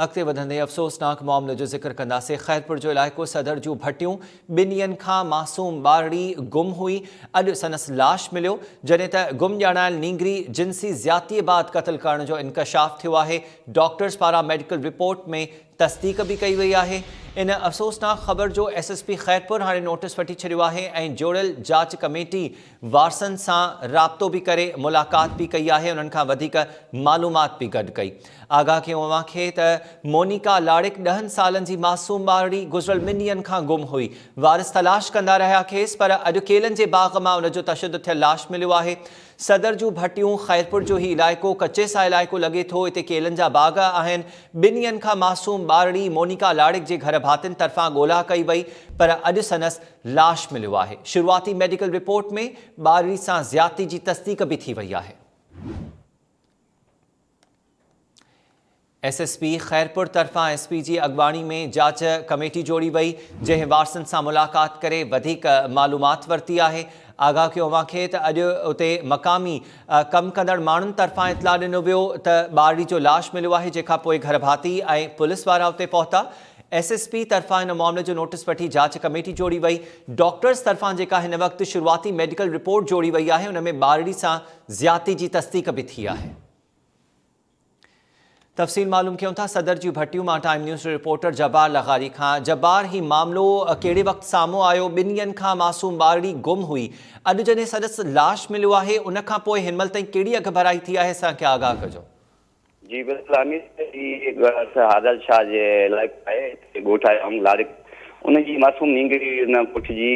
اڳتي وڌندي افسوسناڪ معاملي جو ذڪر ڪنداسين. خيرپور جو علائقو صدر جون ڀٽيون ٻن ڏينهن کان معصوم ٻارڙي گم هئي، اڄ سندس لاش مليو، جڏهن ته گم ڄاڻايل نينگري جنسي زيادتي بعد قتل ڪرڻ جو انڪشاف ٿيو آهي، ڊاڪٽرز پاران ميڊيڪل رپورٽ ۾ تصديق به ڪئي وئي آهي. ان افسوسناڪ خبر جو ايس ايس پي خيرپور هاڻي نوٽيس وٺي ڇڏيو آهي ۽ جوڙيل جاچ ڪميٽي وارثن سان رابطو به ڪري ملاقات به ڪئي آهي انهن کان وڌيڪ معلومات به گڏ ڪئي. آگاهه ڪيون اوهان کي ته مونيڪا لاڙڪ ڏهن سالن جي معصوم ٻارڙي گذريل ٻن ڏينهن کان گم هئي. وارث تلاش ڪندا رهيا کيس پر اڄ ڪيلن جي باغ مان ان جو تشدد ٿيل لاش مليو آهي. صدر جون ڀٽيون خيرپور جو هي علائقو ڪچي سان علائقو لڳي ٿو اتي ڪيلن جا باغ آهن. ٻن ڏينهن کان معصوم ٻارڙي مونيڪا لاڙڪ جي گهر ڀاتين طرفان ڳولها ڪئي وئي پر اڄ سندس لاش مليو آهي. شروعاتي ميڊيڪل رپورٽ ۾ ٻارڙي سان زيادتي جي تصديق به ٿي وئي آهي. ايس ايس پي خيرپور طرفان ايس پي جي اڳواڻي ۾ جاچ ڪميٽي جوڙي وئي جنهن وارثن سان ملاقات ڪري وڌيڪ معلومات ورتي آهي. آگاهه ڪيو اوهان کي ته اڄ اتي مقامي ڪم ڪندڙ ماڻهن طرفان اطلاع ڏنو ويو ته ٻارڙي جو لاش مليو آهي جنهن کان پوء گهر ڀاتي ۽ پوليس وارا اتي پهتا. ايس ايس پي طرفان ان معاملي جو نوٽيس وٺي جاچ ڪميٽي جوڙي وئي. ڊاڪٽرز طرفان جيڪا هن وقت شروعاتي ميڊيڪل رپورٽ جوڙي وئي آهي ان ۾ ٻارڙي سان زيادتي جي تصديق به ٿي آهي. تفصيل معلوم ڪيون ٿا صدر جون ڀٽيون مان ٽائيم نيوز جو رپورٽر جبار لغاري کان. جبار هي معاملو ڪهڙي وقت سامهون آيو ٻن ڏينهن کان معصوم ٻارڙي گم هئي اڄ جڏهن سندس لاش مليو آهي ان کان پوء هن مهل تائين ڪهڙي اڳڀرائي ٿي آهي اسان کي آگاهه ڪجو. جي بلڪل امير هي ڳوٺ حاضل شاهه جي علائقو آهي هتي ڳوٺ آهي ام لاڙڪ ان جي معصوم نينگري ان ڳوٺ جي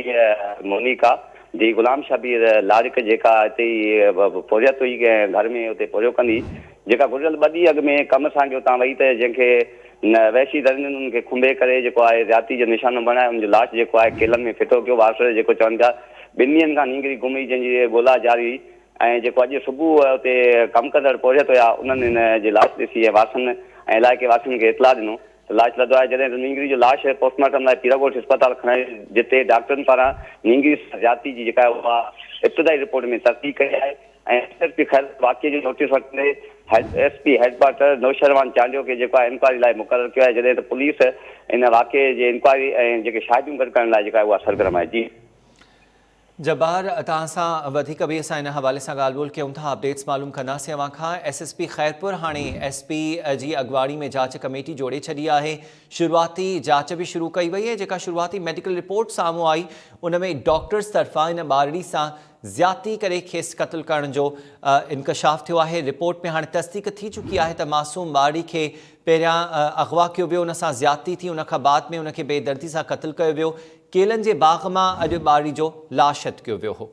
مونيڪا ڌي غلام شبير لاڙڪ جيڪا هتي ئي پورهيت هئي ڪنهن گهر ۾ اتي پورهيو ڪندي جيڪا گذريل ٻه ڏينهن اڳ ۾ ڪم سانگي اتان وئي ته جنهن کي وحشي درندن ان کي کنڀي ڪري جيڪو آهي زيادتي جو نشانو بڻائي ان جو لاش جيڪو آهي ڪيلن ۾ ڦٽو ڪيو وارث جيڪو چون پيا ٻن ڏينهن کان نينگري گم هئي جنهن جي ڳولا جاري هئي ۽ جيڪو اڄ صبح اتي ڪم ڪندڙ پورهيت هيا انهن هن جي لاش ڏسي ۽ وارثن ۽ علائقي واسين کي اطلاع ڏنو ته لاش لڌو آهي جڏهن ته نينگري جو لاش پوسٽ مارٽم لاء پيراڳوٺ اسپتال کڻائي ويو جتي ڊاڪٽرن پاران نينگري سان زيادتي جي جيڪا اها ابتدائي رپورٽ ۾ تصديق ڪئي آهي ۽ ايس ايس پي خيرپور واقعي جو نوٽيس وٺندي S P headquarter Noshirwan Chandio کي جيڪو آهي انڪوائري لاء مقرر ڪيو آهي جڏهن ته پوليس ان واقعي جي انڪوائري ۽ جيڪي شاهديون گڏ ڪرڻ لاء جيڪا اها سرگرم آهي جي. جبار توهان سان وڌيڪ به اسان ان حوالي سان ڳالهه ٻولهه ڪيون ٿا اپڊيٽس معلوم ڪنداسين اوهان کان ايس ايس پي خيرپور هاڻي ايس پي جي اڳواڻي ۾ جاچ ڪميٽي جوڙي ڇڏي آهي شروعاتي جاچ به شروع ڪئي وئي آهي جيڪا شروعاتي ميڊيڪل رپورٽ سامهون آئي ان ۾ ڊاڪٽرز طرفان ان ٻارڙي سان زيادتي ڪري کيس قتل ڪرڻ جو انڪشاف ٿيو آهي رپورٽ ۾ هاڻي تصديق ٿي چڪي آهي ته معصوم ٻارڙي کي پهريان اغوا ڪيو ويو ان سان زيادتي ٿي ان کان بعد ۾ ان کي بي دردي سان قتل ڪيو ويو ڪيلن جي باغ مان اڄ ٻارڙي جو لاش هٿ ڪيو ويو هو.